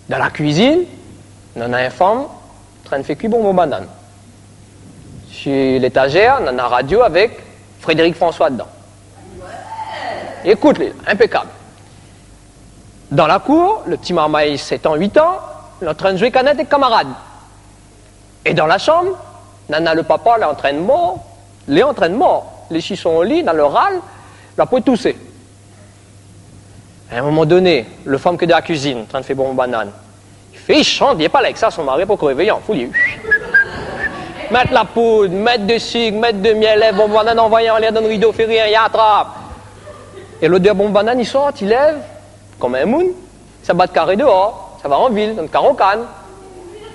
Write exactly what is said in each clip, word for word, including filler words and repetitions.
Dan la kuizine, nana in fanm antrinn fé kui bonbon banane. Su létazèr, nana radio avèk Frédéric François dedan. Ékout, lé inpékab. Dan la kour, le ti marmay sèt an, uit an, lé antrinn zoué kanèt èk kamarad. É dan la shanm, nana le papa, lé antrinn mor, lé antrinn mor, lé si son li, dan le ral, la pou tousé. A in moman doné, le fanm ki lé dan la kuizine, antrinn fé bonbon banane, i fé, i shant, i vien pa èk sa, son mari pou révéy, fou li. Mèt la poud, mèt de sik, mèt de mièl, lèv bonbon banane, anvoy anlèr dan le rido, fé ri, i atrap. É lodèr bonbon banane i sort, i lèv, konm in moun, sa bat karé déor, sa va an vil, dan le Karo-Kann.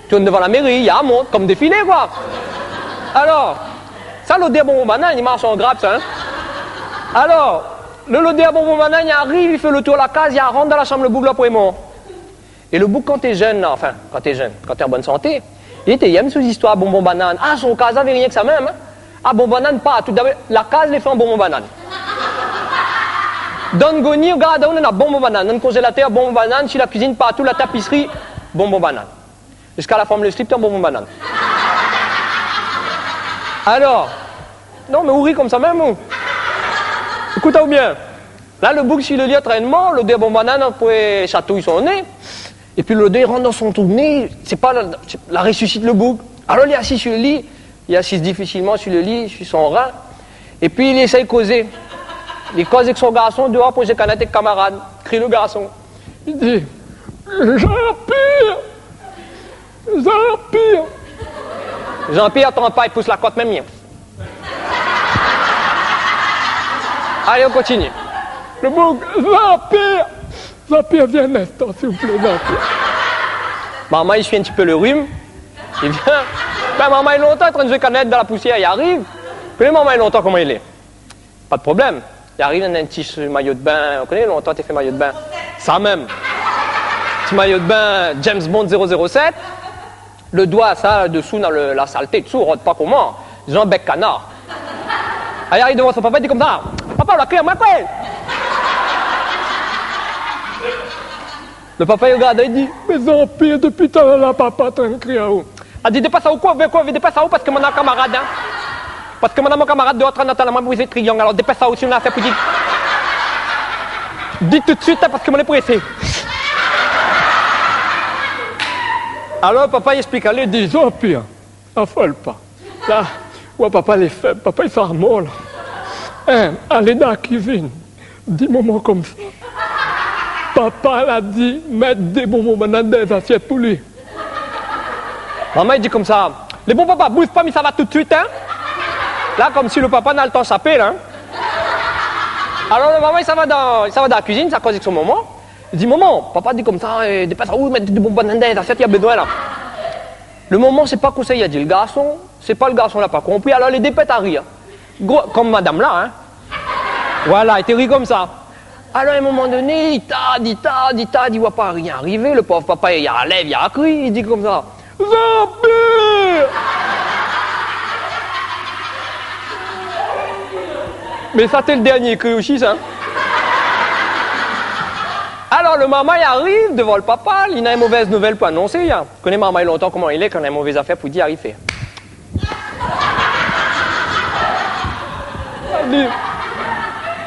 Tourn dovan la méri, i amont, konm défilé, koi. Alor, sa lodèr bonbon banane, i marsh an grap, sa, in. Alor, le, lodèr bonbon banane, i ariv, i fé le tour la kaz, i arant dan la shanm le boug la pou i mor. É le boug, kan té jenn, la, anfin, kan té jenn, kan té an bone santé, li té yèm sou zistoir bonbon banane. A, son kaz lavé rienk sa mèm, in. A, bonbon banane partou. Dabor, la kaz lé fé an bonbon banane. Dan goni, gard aou, nana bonbon banane. Dan konzélatèr, bonbon banane. Si la kuizine, partou, la tapisri, bonbon banane. Ziska la fanm le slip, té an bonbon banane. Alor, non, mé ou ri konmsa mèm, ou. Ékout aou bien. La, le boug si le li antrinn mor, lodèr bonbon banane, apré, i shatouy son né. Épi lodèr i rant dan son trou de né, sé pa la, la résisit le boug. Alor, li asiz su le li, li asiz difisilman su le li, su son rin. Épi, li éséy kozé. Li koz èk son garson, déor, pou zoué kanèt èk kamarad. Kri le garson. Li di : « Jean-Pierre ! Jean-Pierre ! » Jean-Pierre, tann pa, i pous la kot mèm, mien. Alé, on kontinié. Le boug : « Jean-Pierre ! Jean-Pierre, vien in instan, s'il vous plaît, Jean-Pierre. » Marmay i suiy in ti pé le rim. I vien. Bin, marmay lontan, antrinn zoué kanèt dan la pousièr, i ariv. Koné marmay lontan koman i lé. Pa de problèm. I ariv dan in ti mayo de bin. Ou koné, lontan, té fé mayo de bin. Sa mèm. Ti mayo de bin James Bond zéro zéro sèt. Le doi, sa, désou, dan le, la salté, désou, rod pa koman. Zan bèk kanar. Alé, i ariv dovan son papa, i di konmsa : « Papa, ou la kriy amoin, koi ? » Le papa i rogard, i di : « Mé Jean-Pierre, dopi talèr la, papa antrinn kriy aou. » La di : « Dépès aou, koi, koi, dépès aou, parske moin néna kamarad, in. Parske moin néna mon kamarad déor antrinn atann amoin pou zoué triang, alor dépès aou, si ou néna afèr pou dir. Di tout suit, in, parske moin lé présé. » Alor, papa i ésplik ali, i di : « Jean-Pierre, afol pa. La, ou papa lé fèb, papa i sa mor, la. In, alé dan la kuizine, di momon konmsa : papa la di mèt dé bonbon banane dan zasièt pou li. » Momon i di konmsa : « Lé bon, papa, bouz pa, mi sava tout suit, in. » La, konmsi le papa néna le tan shapé, la, in. Alor, le momon i sava dan, i sava dan la kuizine, i sa koz èk son momon. I di : « Momon, papa di konmsa, é, dépès aou, mèt dé bonbon banane dan zasièt, li la bezoin, la. » Le momon, sé pa kosa li la di le garson, sé pa le garson la pa konpri, alor li dépèt a rir. Gro, konm madam la, in. Voilà, li té ri konmsa. Alor, a in moman doné, i tard, i tard, i tard, i voi pa rien arivé, le pov papa, li la lèv, li la kri, li di konmsa : « Jean-Pierre ! » Mé sa té le dernié kri osi, sa. Alor, le marmay i ariv dovan le papa, li néna in mové nouvèl pou anonsé, in. Koné marmay lontan koman i lé, kan néna in mové zafèr pou dir, i fé :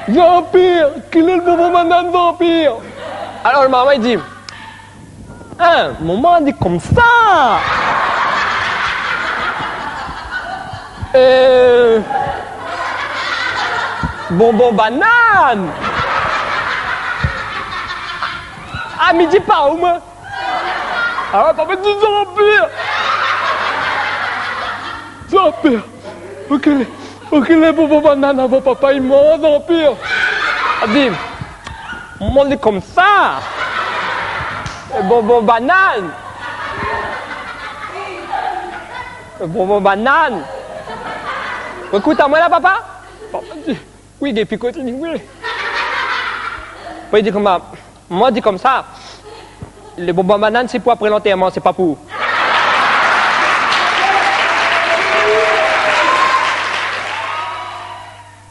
« Jean-Pierre, kèl lé le bonbon banane, Jean-Pierre ? » Alor, le marmay i di : « In, momon la di konmsa. Euh, bonbon banane. A midi pa ou, moin. » Alor, papa di : « Jean-Pierre ! Jean-Pierre ! Ou kèl lé, ou kèl lé bonbon banane avan papa i mor, Jean-Pierre ? » La di : « Momon la di konmsa. Bonbon banane. Bonbon banane. » Ékout amoin la, papa. Papa di : « Oui, épi kontinié, oui. » Papa i di konmsa : « Momon la di konmsa, le bonbon banane, sé pou apré lantèrman, sé pa pou ou. »